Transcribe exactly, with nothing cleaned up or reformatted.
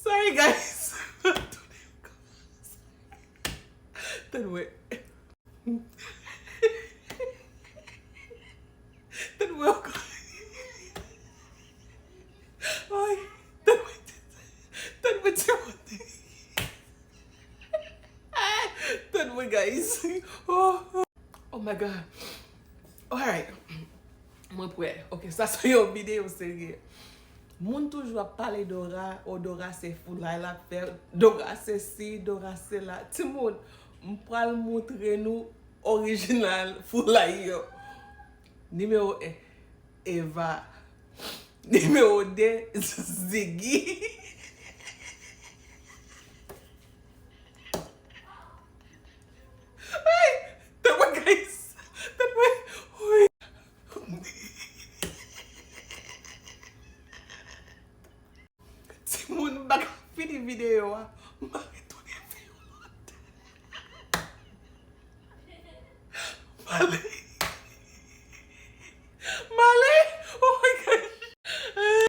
Sorry, guys. Tann wè. Tann wè ankò. Ay, tann wè. Tann wè, Timoun. Tann wè, guys. Oh, oh my God. Alright. Mwen prè. Ok, sa se yon videyo serye. Moun toujou ap pale Dora, o Dora se foulay l ap fè, Dora se si, Dora se la. Timoun, m pral montre nou orijinal foulay yo. Nimewo en, Eva. Nimewo de, Ziggy. Ay, tann wè, guys. Tann wè. Wi. Timoun, m pa ka fini videyo a. M pa retounen fè yon lòt. M ale.